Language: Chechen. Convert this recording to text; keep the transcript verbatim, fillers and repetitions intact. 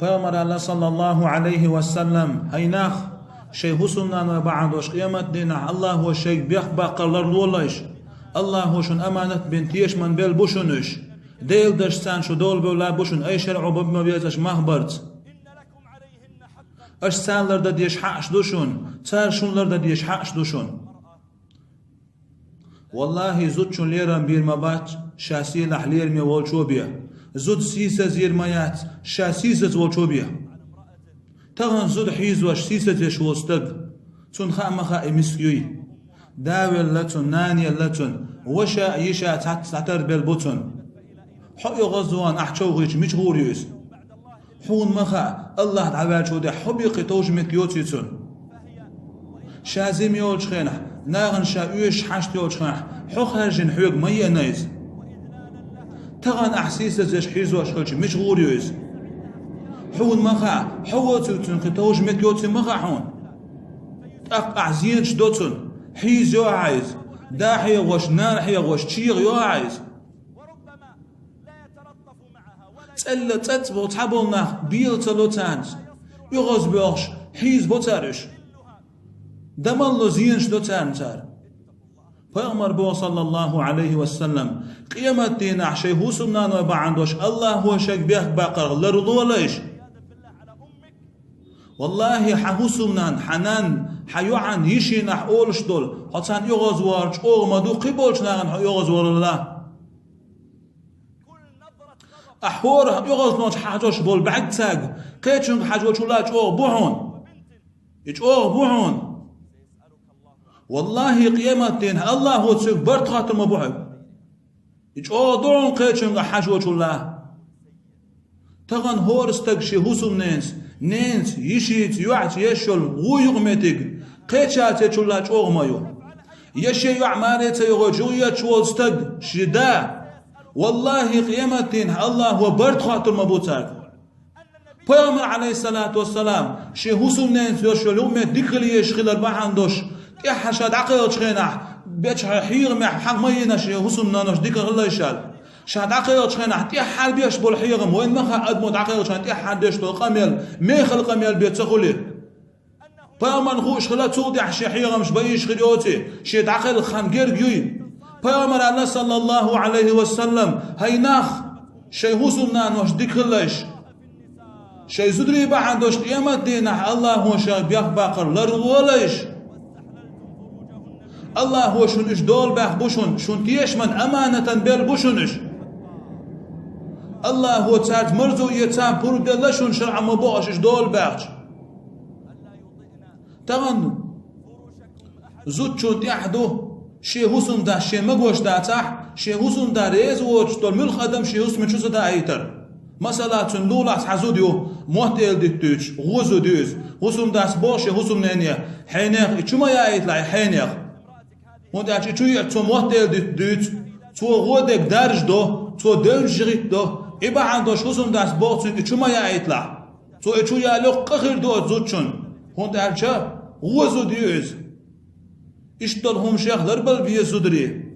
Пайхамар аьлла, саллаллаху Ӏалайхи ва саллам: «ХӀай нах, шайн хӀусамнаной бахьан долуш къематдийнахь Аллахо шайга бехк баккхар ларлолайша. Аллахо шуна аманат бина тешаман белла бу шуна уьш. Делан дашца царна шу долабевлла бу шуна, ай шарӀо бан ма безаш мах барца. Аша царна лардан дезаш хьакъаш ду шуна, цара шуна лардан дезаш хьакъаш ду шуна». Валлахи, зудчун лерам бийр ма бац, ша сийлахь лераме волчо бен. Зуда сийсаз йийр ма яц, ша сийсаз волчо бен. Тахана зуда хьийзош, сийсаз еш волу стаг, цунна хаа ма хаьа и миска юй. Да велла цунна, нана елла цунна, ваша а, йиша а цхьацца дӀатарбелла бу цунна. Хьо оьгӀазвахана ахь човхийча мича гӀур ю иза? Хьуна ма хаьа, Аллахь дӀаваьллачул тӀаьхьа хьо бен кхин товш меттиг йоций цунна? Ша зима йолчу хенахь, нахана ша оьшуш хьашт йолчу хенахь, хьо хаьржина хьоьга ма еана иза. Тахана ахь сийсаз еш хьийзош хилча, мича гӀур ю иза? Хьуна ма хаьа, хьо воцург цунна кхин товш меттиг йоций ма хаьа хьуна. ТӀаккха ахь зенаш до цунна, хьийзайо ахь иза, да хьегӀош, нана хьегӀош, чегӀайо ахь иза. ЦӀелла цӀацӀа бо цхьаболу нах бела ца ло царнца, оьгӀазбоьлхуш хьийзабо цара уьш. Дан ма ло, зенаш до царна цара. Пайхамар боху, саллаллаху Ӏалайхи ва саллам: «Къематдийнахь шайн хӀусамнаной бахьана долуш Аллахо шайга бехк баккхарх ларлолайша». Валлахи, хьан хӀусамнанна, хьан нанна, хьан йоӀанна, йишинахь олуш долу, хьо царна оьгӀазвахар чӀогӀа ма ду, кхин болчу нахана хьо оьгӀазвахарал. Ахь хӀора оьгӀазлонаш хьажош болу бӀаьрг цаьрга, кхечуьнга хьажочул а чӀогӀа бу хьуна. И чӀогӀа бу хьуна. Валлахи, къематдийнахь Аллахо цуьнга барт хоттур ма бу хьоьга. И чӀогӀа ду хьуна кхечуьнга хьажочул а. Тахана хӀора стаг шен хӀусамненца, ненца, йишица, йоӀца еш йолу вон юкъаметтиг кхечаьрца ечул а чӀогӀа ма ю. Я шен йоӀ маре ца йогӀуьйтуш юхаетташ волу стаг, шен да, валлахи, къематдийнахь Аллахо барт хоттур ма бу цаьрга. Пайхамар, Ӏалайхиссалату вассалам, шен хӀусамненца йолуш йолу юкъаметтиг дика хила езаш хилар бахьана долуш, тӀаьххьара ша дӀакхайкхачу хенахь, бечу хьехамехь хьан ма йина шен хӀусамнанош дика хилалаш аьлла. Ша дӀакхайкхачу хенахь тӀаьххьара беш болу хьехам, вайна ма хаьа адамо дӀакхайкхачу хенахь тӀаьххьара деш долу къамел, мехала къамел бен ца хуьлий. Пайхамарна хууш хила, цул тӀаьхьа шен хьехамаш бан йиш хир йоций, шен дӀакхайкхачу хан герга юй. Пайхамар аьлла, саллаллаху Ӏалайхи ва саллам: «ХӀай нах, шайн хӀусамнанош дика хилалаш. Шайн зударий бахьана долуш къематдийнахь Аллахо шайга бехк баккхар ларлолайша. Аллахо шуна уьш долабаьхна бу шуна, шуна тешаман аманатан белла бу шуна уьш. Аллахо цаьрца марзо эца, пурба делла шуна, шарӀан ма бохуш уьш долабаьхча». Тахана зудчунна тӀехь ду, шен хӀусамдас шен магош дацахь, шен хӀусамда реза воцуш долу муьлхха адам шен хӀусаме чу ца даийтар. Масала, цуьнан лулахь цхьа зуда ю, мотт-эладита дуьйцуш, вон зуда ю иза. ХӀусамдас боху шен хӀусамнене: «Хьенех, и чу ма яийталахь, и хьенех. ХӀунда аьлча и чу еача цо мотт-эладита дуьйцу, цо вон дерг даржадо, цо девнаш жигӀиттадо. И бахьана долуш хӀусамдас боху цуьнга, и чу ма яийталахь. Цо и чу яло, къа хир ду оцу зудчунна, хӀунда аьлча вон зуда ю иза». Иштта долу хӀуманех ларбала веза зударий.